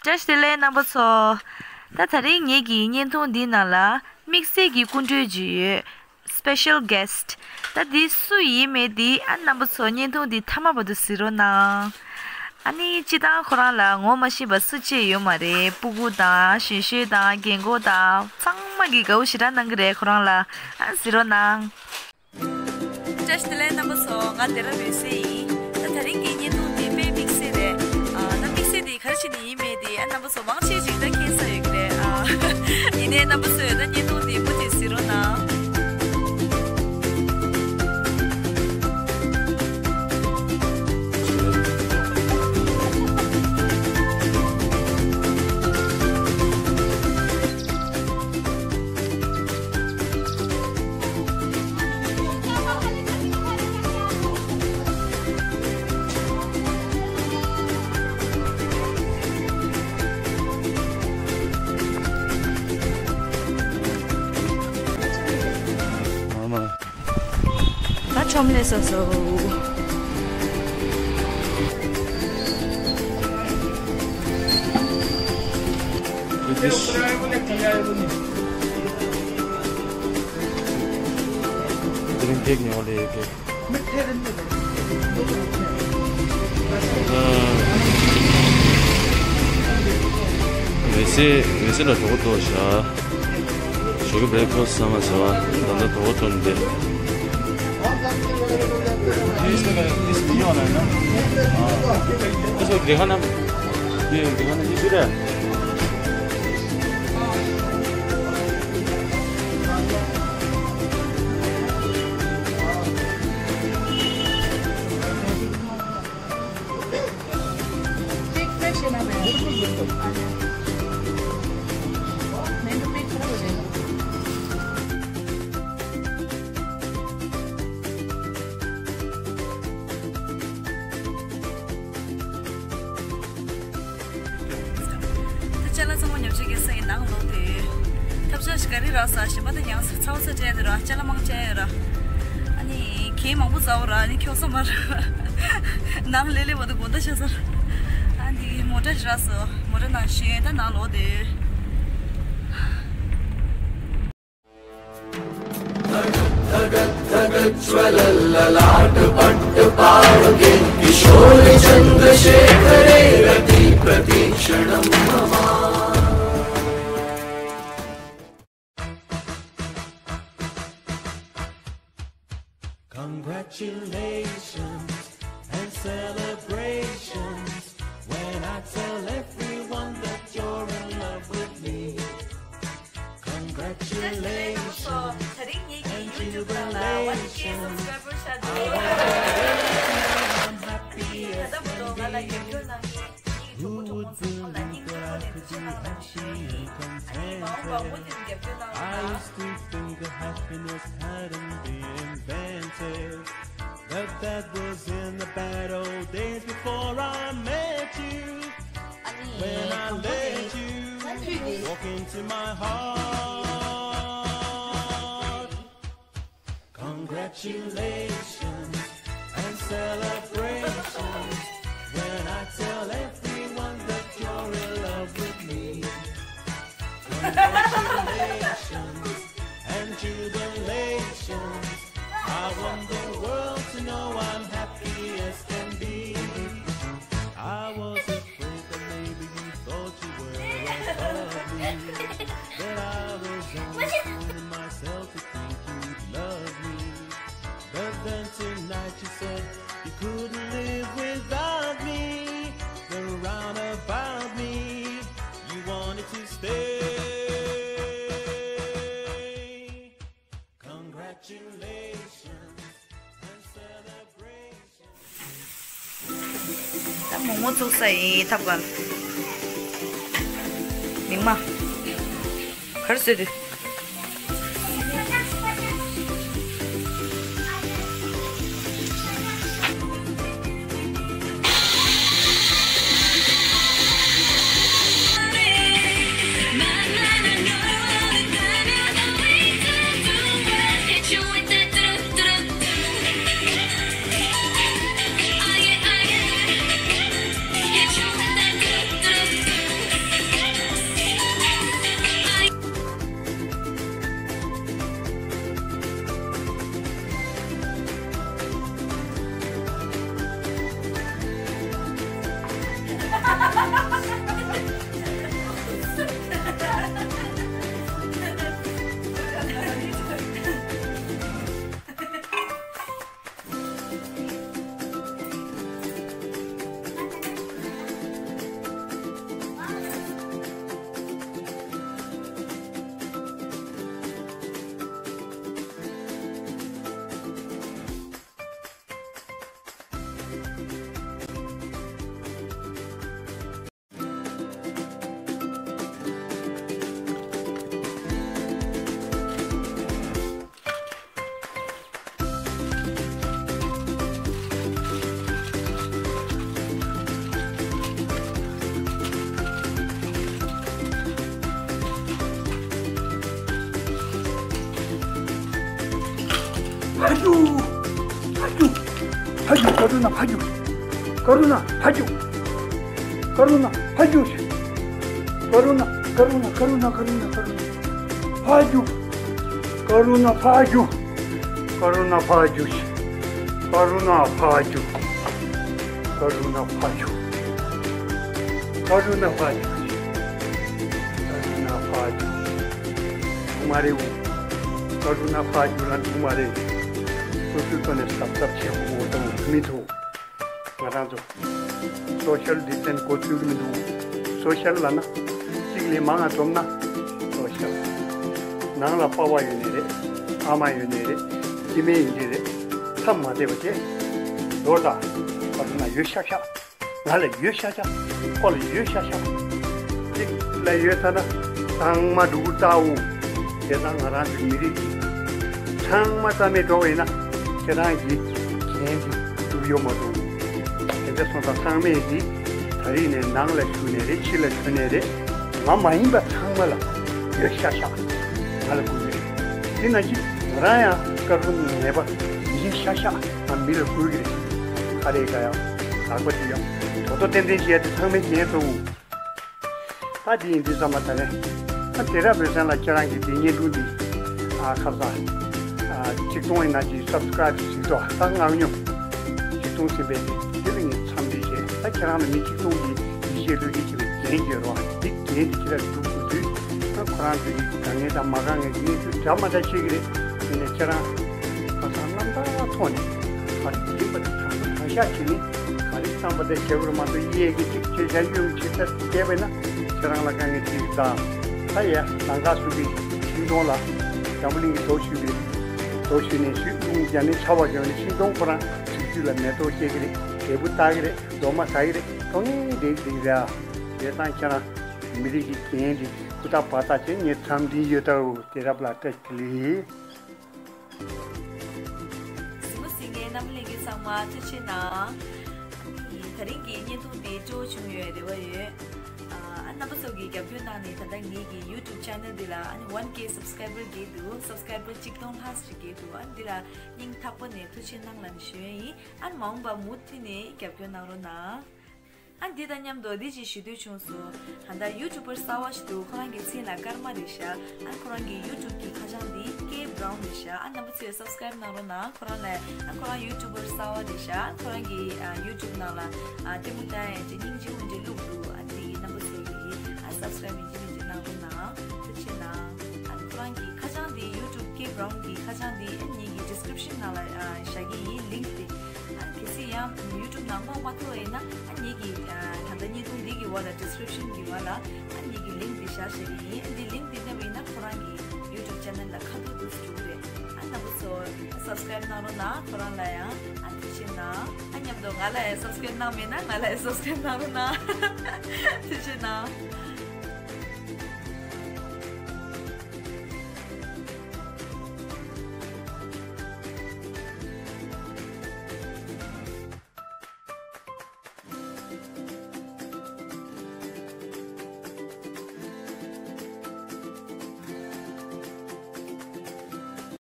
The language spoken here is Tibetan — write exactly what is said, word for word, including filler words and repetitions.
བཀྲ་ཤིས་བདེ་ལེགས་རྣམ་པ་ཚོ། ད་དེ་རིང་ངེད་ཀྱི་བརྙན་ཐུང་འདིའི་ནང་ལ་དམིགས་བསལ་གྱི་སྐུ་མགྲོན་ཅིག་ཡོད། Special guest། ད་འདི་སུ་ཡིན་མེད་འདི་ཨ་རྣམ་པ་ཚོ་བརྙན་ཐུང་འདི་མཐའ་མ་བར་དུ་གཟིགས་རོགས་གནང་། ཨ་ནི་སྤྱིར་བཏང་ཁོ་རང་ལ་ངོ་མ་ཤེས་པ་སུ་གཅིག་ཡོད་མ་རེད། སྤུ་གུ་དང་གཞོན་གཞོན་དང་རྒན་གོག་དང་ཚང་མ་གིས་དགའ་པོ་ཞེ་དྲག་གནང་གི་རེད། ཁོ་རང་ལ་ཨ་གཟིགས་རོགས་གནང་། བཀྲ་ཤིས་བདེ་ལེགས་རྣམ་པ་ཚོ། ང་སྡེ་ར་འོད་ཟེར་ཡིན། ད་དེ་རིང་གི་བརྙན་ཐུང་འདི་དཔེ་དམིགས་བསལ་རེད། ཨ། ད་དམིགས་བསལ་འདི་ག་རེ་བྱས་ནས་ཡིན་མེད་འདི་ཨ་རྣམ་པ་ཚོ་མང་ཆེ་ཞིག་ད་མཁྱེན་ས་ཡོད་ཀྱི་རེད། ཨ། ཡིན་ནའི་རྣམ་པ་ཚོས་ད་བརྙན་ཐུང་འདི་མུ་མཐུད་གཟིགས་རོགས་གནང་། ད་ཆོམ་ལེ་སོ་སོ། འོད་ཟེར། འོད་ཟེར་ལ་གྲོད་ཁོག་ལྟོགས་ཤག་ཞོགས་ཀྱི་བྷི་རེག་ཕ་སི་ཟ་མ་ཟ་བ། ད་ལྟ་གྲོད་ཁོག་ལྟོགས་ནས་བསྡད། ད་ཅ་ལག་ཚང་མ་ཉོ་ཆ་གི་ས་ཡི་ནང་ལོག་དེ། ཐབ་ཆག་ཞིག་ག་རེ་རག་ས་ཞིམ་པ་དང་ཡང་ས་ཚ་བ་ཚ་སྤྲད་དེ་ར། ཅ་ལག་མང་སྤྲད་ཡོད་ར། ཨ་ནི་གད་མང་པོ་ཟ་བ་ར། ཨ་ནི་འཁྱོག་ས་མ་ར། ནང་ལེ་ལེ་བ་དུ་དགོང་དག་ཤ་ཚ་ར། ཨ་འདི་མོ་ཊ་ཞིག་རག་སོང་། མོ་ཊ་ནང་ཞོན་ད་ནང་ལོག་དེ། धगत धगत ज्वल ललाट पट्ट पावके किशोर चंद्रशेखरे रति प्रतीक्षणं मम। Congratulations and celebrations when I tell everyone that you're in love with me. Congratulations and jubilations. I want to be, I'm happy as can be. Who would believe that I could be happy and contented? I used to think that happiness hadn't been invented, but that was in the bad old days before I met you. When I let you walk into my heart. Congratulations and celebrations when I tell everyone that you're in love with me. Congratulations and jubilations. I want the world to know I'm happy as can be. I was afraid that maybe you thought you were above me, that I was only fooling myself to think you'd love me. But then tonight you said you couldn't live without me. Then round about me, you wanted to stay. Congratulations and celebrations. ད་མོག་མོག་བཙུགས་ས་ཡིན་ཐབ་ཀ་ལ། མིག་མ། ག་རེ་བཟོས་འདུག་ཕར་རྒྱུགས། ཕར་རྒྱུགས། ཕར་རྒྱུགས། ཀ་རུ་ན་ཕར་རྒྱུགས། ཀ་རུ་ན་ཕར་རྒྱུགས། ཀ་རུ་ན་ཕར་རྒྱུགས། ཀ་རུ་ན་ཕར་རྒྱུགས། ཀ་རུ་ན་ཀ་རུ་ན་ཀ་རུ་ན་ཀ་རུ་ན་ཕར་རྒྱུགས། ཀ་རུ་ན་ཕར་རྒྱུགས། ཀ་རུ་ན་ཕར་རྒྱུགས། ཀ་རུ་ན་ཕར་རྒྱུགས། ཀ་རུ་ན་ཕར་རྒྱུགས། ཀ་རུ་ན་ཕར་རྒྱུགས། ཀ་རུ་ན་ཕར་རྒྱུགས། འདུག་མ་རེད་འུ། ཀ་རུ་ན་ཕར་རྒྱུགས་ལ་འདུག་མ་རེད། སོ་སོའི་ཐོག་ནས་གཟབ་གཟབ་བྱེད་དགོས་དང་མི་ཐུབ། ང་རང་ཚོ་སོ་ཤལ་ཌི་སྟན་འགོ་ཚུགས་མི་འདུག་སོ་ཤལ་ལབ་ན་གཅིག་ལས་མང་ང་འཛོམས་ན་སོ་ཤལ། ནང་ལ་པ་ཕ་ཡོད་ནི་རེད། ཨ་མ་ཡོད་ནི་རེད། སྐྱེ་དམན་ཡིན་གྱི་རེད། མཚམས་མ་བསྡད་པ་བྱས། མདོར་དང་། ཁ་ཐུག་ན་ཡོད་ཤག་ཤག་ང་ལ་ཡོད་ཤག་ཤག་ཁོ་ལ་ཡོད་ཤག་ཤག་གཅིག་ལ་ཡོད་ཚར་ན་ཚང་མ་སྒྲུག་གུར་བཏགས་འོ། དེ་ཙང་ང་རང་ཚོའི་མི་རིགས་ཀྱི་ཚང་མ་རྩ་མེད་འགྲོ་བ་ཡིན་ན་ཁྱེད་རང་གི་འགན་དེ་སྒྲུབ་ཡོད་མ་གཏོགས། དེ་འདྲ་སོང་ཙང་ཚང་མས་ཀྱིས་ད་རེས་ནས་ནང་ལ་ཞུགས་ནས་རེད། ཕྱི་ལ་ཞུགས་ནས་རེད། ང་མ་ཡིན་པ་ཚང་མ་ལ་ཡོད་ཤག་ཤག་ང་ལ་དགོས་ཀྱི་རེད། དེ་ན་གཅིག་ང་རང་ཡང་སྐར་ཁུང་མེད་པ་ཡིན་ཤག་ཤག་ང་མི་ལ་དགོས་ཀྱི་རེད། ཨ་རེ་ཀ་ཡང་ལག་པ་དེ་ཡང་དོ་དོ་ཏན་ཏན་བྱས་ཏེ་ཚང་མས་ཉན་ཐུབ། ད་དེ་ཡིན་དུས་ཙམ་པ་ད་རེད། ད་དེ་རབས་བོད་སེམས་ལ་ཁྱེད་རང་གི་དེ་བརྙན་ཐུང་འདི་ཨ་ཁ་ས་ཨ་ཆིག་སྟོང་ཡིན་ན་ཅིག་སབ་སི་ཀ་རེབ་ཞིག་ཏོ་ད་ངག་སྙོམས་ཆིག་སྟོང་ཟིན་པའི་དེ་དེ་ལ་ངས་འཚམས་འདྲི་བྱས། ད་ཁྱེད་རང་ལ་མི་ཆིག་སྟོང་གི་ཡིད་ཆེས་བློས་འགེལ་བྱེད་པའི་འགན་བྱེད་རོགས། དེ་འགན་དེ་ཁྱེད་རང་སྒྲུབ་དགོས་དུས་ད་ཁོ་རང་ཚོ་ཡི་དཀའ་ངལ་དང་མ་དཀའ་ངལ་གྱི་གནས་ཚུལ་འདྲ་མ་འདྲ་ཤེས་ཀྱི་རེད། དེ་ནས་ཁྱེད་རང་ཁ་སང་རྣམ་ཐར་ཐོག་ནས་ག་རེ་ཡིན་པ་དེ་དྲང་པོ་དྲང་བཞག་བྱས་ནས་ག་རེ་བཏང་པ་དེ་བྱས་པར་མ་གཏོགས་གཡས་ཀྱི་གཅིག་ཆེ་ཆ་གཡོན་གྱི་ཆེ་ཆ་བྱས་པས་ན་ཁྱེད་རང་ལ་དཀའ་ངལ་འཕྲད་ཀྱི་གདའ། ད་ཡ་ལང་ཀ་སུ་གི་ཤིང་སྡོང་ལ་འཛམ་བུ་གླིང་གི་རྡོ་གཞུས་ཀྱི་རེད། རྡོ་གཞུས་ནས་གཞུས་རླུང་རྒྱག་ནས་ཆར་པ་བརྒྱབ་ནས་ཤིང་སྡོང་ཁོ་རང་ཚུར་རྒྱུད་ལ་མེ་ཏོག་སྐྱེ་གི་རེད། འབྲས་བུ་བཏགས་ཀྱི་རེད། ལོ་མ་ཟ་གི་རེད། གཏོང་ངེས་རེད་འདི་རེད། དེ་དང་ཁྱེད་རང་མི་རིགས་ཀྱི་འགན་འདི་ཧུར་ཐག་བར་ཐག་བྱས་ངས་འཚམས་འདྲི་ཡོད་དོ། དེ་རབ་ལ་བཀྲ་ཤིས་བདེ་ལེགས། གཟིགས་མོ་གཟིགས་མཁན་རྣམ་པ་ལྷན་རྒྱས་ཚང་མ་ཐུགས་རྗེ་གནང་། དེ་རིང་གི་བརྙན་ཐུང་འདི་སྤྲོ་བོ་བྱུང་ཡོད་རེ་བ་ཡོད། ཨ་རྣམ་པ་ཚོ་གིས་རྒྱབ་སྐྱོར་གནང་ནས་ད་ལྟ་ངེད་ཀྱི་YouTube channel འདི་ལ་ཨ་ནི་one K subscriber བརྒལ་འདུག subscriber གཅིག་སྟོང་ལྷག་ཅིག་བརྒལ་འདུག་ཨ་འདི་ལ་སྙིང་ཐག་པ་ནས་ཐུགས་རྗེ་གནང་ལབ་ནས་ཞུ་ཡ་ཡིན། ཨ་ནི་མ་འོངས་པ་མུ་མཐུད་ནས་རྒྱབ་སྐྱོར་གནང་རོགས་གནང་། ཨ་འདི་དང་མཉམ་དུ་འདི་ཅིག་ཞུ་འདོད་བྱུང་སོང་། ད་ལྟ་ཡུ་ཊུབ་པར་གསར་བ་ཞིག་འདུག་ཁོ་རང་གི་མཚན་ལ་ཀརྨ་རེད་ཤག་ཨ་ཁོ་རང་གི་ཡུ་ཊུབ་གི་ཁ་བྱང་འདི་ཀེ་བྷ་རའུན་རེད་ཤག་ཨ་རྣམ་པ་ཚོས་སབ་སི་ཀ་རེབ་གནང་རོགས་གནང་། ཁོ་རང་ལ་ཨ་ཁོ་རང་ཡུ་ཊུབ་པར་གསར་བ་རེད་ཤག་ཁོ་རང་གི་ཨ་ཡུ་ཊུབ་ནང་ལ་ཨ་ལྟད་མོ་ལྟ་ཡ་ཅིག་སྙིང་རྗེ་འོ་འདྲ་བླུགས་འདུག་ཨ་འདི་རྣམ་པ་ཚོས་ཨ་སབ་སི་ཀ་རེབ་ཡིན་གཅིག་མིན་གཅིག་གནང་རོགས་གནང་། ཐུགས་རྗེ་གནང་། ཨ་ཁོ་རང་གི་ཁ་བྱང་འདི་ཡུ་ཊུབ་ཀེ་བྷ་རའུན་གི་ཁ་བྱང་འདི་ཨ་ངེད་ཀྱི་ཌི་སི་ཀི་རིབ་ཤན་ནང་ལ་ཨ་བཞག་གི་ཡིན་ལིངྐ་དེ། ཨ་གལ་སྲིད་ཡང་ཡུ་ཊུབ་ནང་མཐོང་མ་ཐུབ་པ་ཡིན་ན་ཨ་ངེད་ཀྱི་ཨ་ད་ལྟ་བརྙན་ཐུང་འདི་གི་འོག་ལ་ཌི་སི་ཀི་རིབ་ཤན་གི་འོག་ལ་ཨ་ངེད་ཀྱི་ལིངྐ་འདི་བཞག་བཞག་གི་ཡིན། ཨ་འདི་ལིངྐ་འདི་མནན་པ་ཡིན་ན་ཁོ་རང་གི་ཡུ་ཊུབ་ཆེ་ནལ་ལ་ཁ་ཐུག་ཏུ་འགྲོ་གི་རེད། ཨ་རྣམ་པ་ཚོ་སབ་སི་ཀ་རེབ་གནང་རོགས་གནང་། ཁོ་རང་ལ་ཡང་ཨ་ཐུགས་རྗེ་གནང་། ཨ་མཉམ་དུ་ང་ལ་ཡང་སབ་སི་ཀ་རེབ་གནང་མེད་ན་ང་ལ་ཡང་སབ་སི་ཀ་རེབ་གནང་རོགས་གནང་། ཐུགས་རྗེ་གནང་།